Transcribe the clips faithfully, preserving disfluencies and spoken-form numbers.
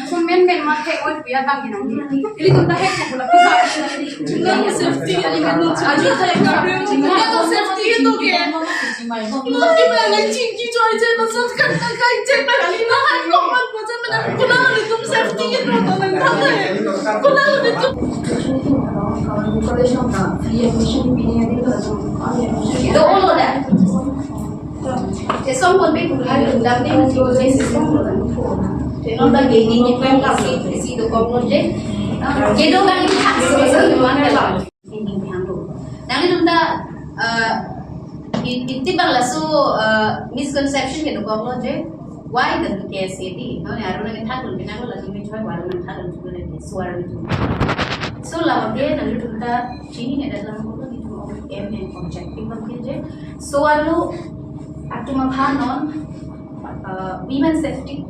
So men men ma thek oi puya bang inang. Ilitum ta thek ko la pusa. Chunga safety element no chunga thek ka. Chunga safety itu ke. Lo ki ba nang chingki choi je na sat kan kan kan je ba ni na han ko man ko je na kuna ilitum safety itu to nang ta. Kuna ilitum. Do all of that. Te song kon pe kung hari dam ni mesti ko je si song ko dan. Te non ta gini ni pen ka si si do kong non je. Ke do kan ni thak si so do man ke la. Nanglitum ta, eh, i- iti bang laso, eh, misconception ke do kong non je. Why the K S A D? No, ne aru nang thak dun pinang laso mi choi aru nang thak dun choi le so aru tu. So la ke nanglitum ta chini ne dalam ko ni tu aim and objective bang ke je. So aru atum aphan non, uh, women safety.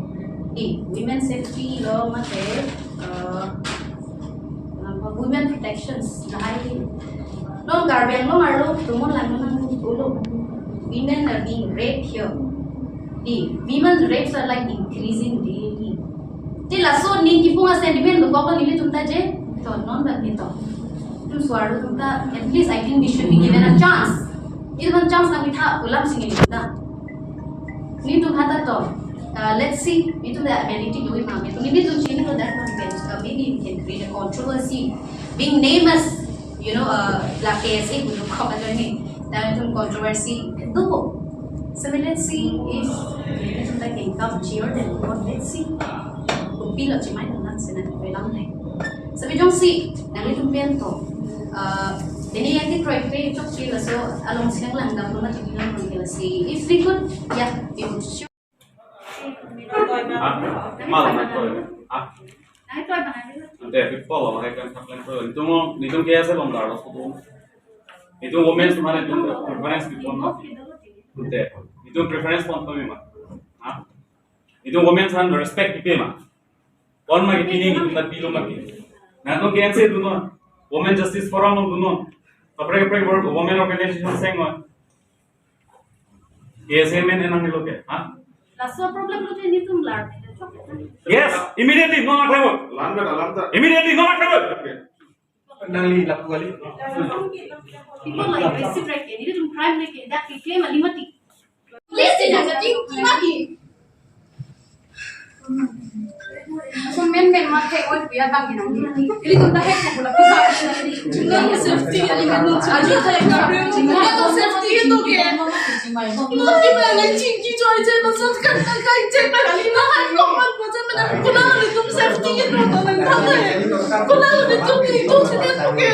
Di, women safety lo mate, uh, uh, women protections. Lahai, non Karbi Anglong arlo tumon lang nang ulo. Women are being raped here. Di, women rapes are like increasing daily. Te laso ning kipung a sentiment lo kok nelitum ta je. To non ba ni to. Tum suar tum ta, at least I think we should be given a chance. Given chance na mitha ulam sing ni ta. Nelitum hata to. Uh, let's see. Nelitum the ability do it ma. Nelitum chini ko that one can, uh, maybe we can create a controversy. Being named as, you know, uh, la K S A guru ko ba ni. That one controversy do. So let's see if nelitum ta can come cheer them. Let's see. Kupilo chimai nang sena pelang hai. Sabi jongsi nanglitum pen to, uh, ini yang di proyek pe chok si laso along siang lang dam luna chok lang lang kela si. If we could, yeah, we would sure. Ah, mal na to. Ah, Nanglitum apa nanti? Ante, people lo hai kan thak lang to. Nelitum, nelitum K S A along dar lo so. Nelitum women semana nelitum preference di pon. Ante, nelitum preference pon to ma. Ah, nelitum women san respect di pe ma. Pon ma kiti ni nelitum ta pilo ma kiti. Nangtum K S A dunnon. Women Justice Forum along dunnon. Kaprek kaprek wo-, women organization seng non. K S A men enang nilo ke, ha? Laso problem lo je nelitum lar. Yes, immediately non aklemo. Lamda, lamda. Immediately non aklemo. Nangli lapu kali. People like Gracie Reke, nelitum crime reke, dak ke claim alimati. Please, tidak jadi, mati. So men men ma thek oi puya bang inang. Ilitum ta thek ko la pusa. Chunga safety element no chunga thek ka. Chunga safety itu ke. Lo ki ba nang chingki choi je na sat kan kan kan je ba ni na han ko man ko je mana kuna ilitum safety itu to nang ta. Kuna ilitum itu safety itu ke.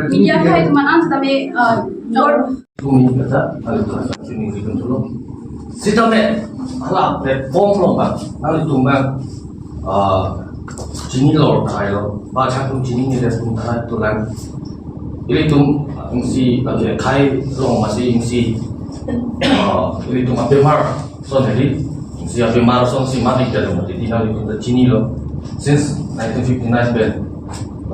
Media kami teman-teman kami, eh, Kumi kata, kalau transaksi ini gitu loh. Sitame, hala platform lo bang, nanglitum bang, ah, chinilo tahai lo, ba chang tum chinine, tum tahai tulang. Ilitum, ah, isi, lagi kai lo masih isi, ah, ilitum abemar, so jadi, isi abemar so si mati jadi mati, di nanglitum ta chinilo. Since nineteen fifty-nine pen,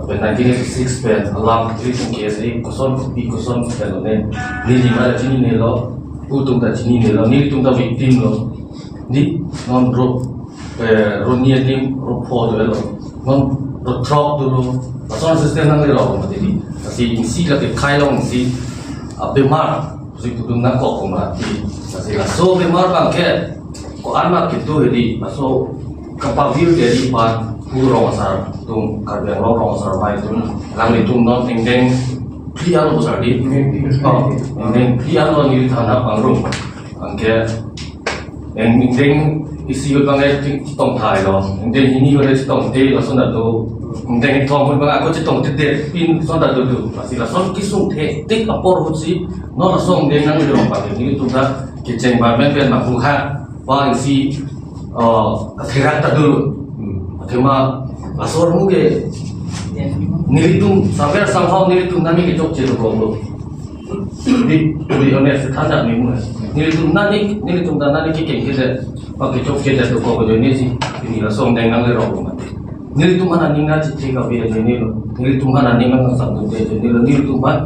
pen nineteen eighty-six pen, alam ilitum K S A koson kopi koson pen lo ne, neli ma ta chininelo, pu atum ta chininelo, nelitum ta victim lo. Di non ro, eh, ro ni adim ro pho dolo, non ro throk dolo, lason system nanglelo mati di. Lasi isi lake kai long isi, ah, bemar. Jipudun nangkok koma ti, lasi laso bemar abang ke ko-an ma kitu hedi, laso kapavir hedi aphan pu rong asar atum, Karbi Anglong rong asar amei atum, alanglitum non ingdeng phli an lo sar di. Oh, ingdeng phli an lo neli thana pangrum. Anke ingdeng isi ahut abang ke chetong thai lo. Ingdeng hini ahut chetongte, lason ta do. Ingdeng kethom ahut abang ako chetongtedet pin lason ta do do. Lasi lason kesung thekthe apor ahut si non laso ingdeng nangle rong abang ke nelitum ta kecheng environment pen ma pu ha. Ba isi, eh, katherak ta dolo. Hmm. Athema laso armu ke nelitum saber somehow nelitum nani kechokche dokok lo. Di, di honest, thandak ni mu. Nelitum nani, nelitum ta nani kekeng kedet, ba kechokche dokok ajoine si, pini laso ingdeng nangle rong ma. Nelitum aphan aning nangchethe kave ajoine lo. Nelitum aphan aning nangsamdunde ajoine lo. Nelitum aphan,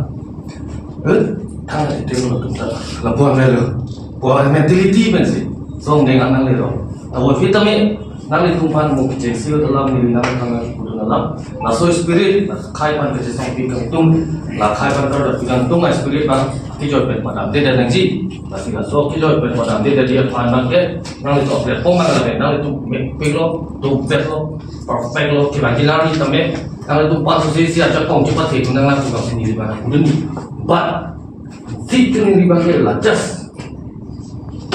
eh, thang ate lo tum ta. Lapuan lo. Puan mentality pensi. Laso ingdeng nangle rong. Avo vitamin nanglitum aphan mo kechengsi ahut alam neli nangthang nangpudun alam. Laso spirit, la akhei aphan kachesongpi kangtung, la akhei aphan kardappi kangtung a-spirit abang kejoi pen padamdedet nangji. Lasi laso kejoi pen padamdedet aphan abang ke, nanglitum platform abang lake, nanglitum mepik lo, dopet lo, perfect lo, kevang kelang ni tame, nanglitum aphan susi si ajakong chepathe atum nanglang tukang si neli abang pudun ni. But thik ke neli abang ke la just.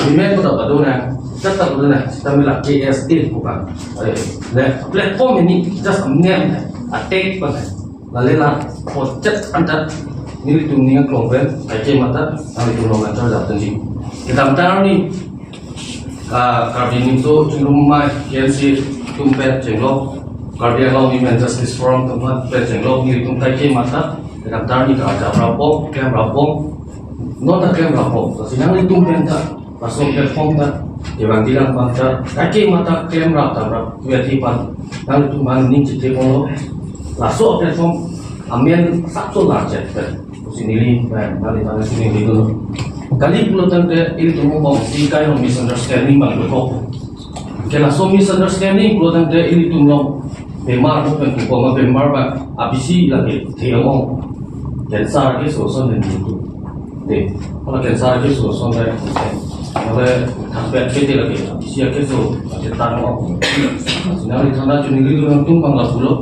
Amen ko ta padona, just ta padona, sitame la K S A ko abang. Are, le platform hini just amen, attack abang. Lale la, po chet anta, nelitum ning aklong pen, kaike mata, nanglitum along anchar jap tenji. Kedamtang arni, ah, Karbi Ningso Chingrum Amei, K N C atum pen chenglok, Karbi Anglong Women Justice Forum atum pen chenglok, nelitum kaike mata, kedamtang arni ta jap rapbom, klem rapbom, non ta klem rapbom, lasi nanglitum pen ta, laso platform ta, kevang kelang abang ta, kaike mata klem rap ta rap, vet aphan, nanglitum aphan ning chethe ponlo, laso platform, amen sapso la chet pen. Pusi neli, eh, neli tangsi neli dolo. Kali pulo tangte, ilitum mobong si kai ho misunderstanding abang dokok. Ke laso misunderstanding pulo tangte, ilitum along bemar ho pen kuko ma bemar abang, abisi lake, the along. Cancer ke so so nen itu. Dei, hala cancer ke so so nen. Hala thang pet ke te lake, abisi ke so, ate tan ho. Sinari thana chunili dolo nangtum abang lapulo.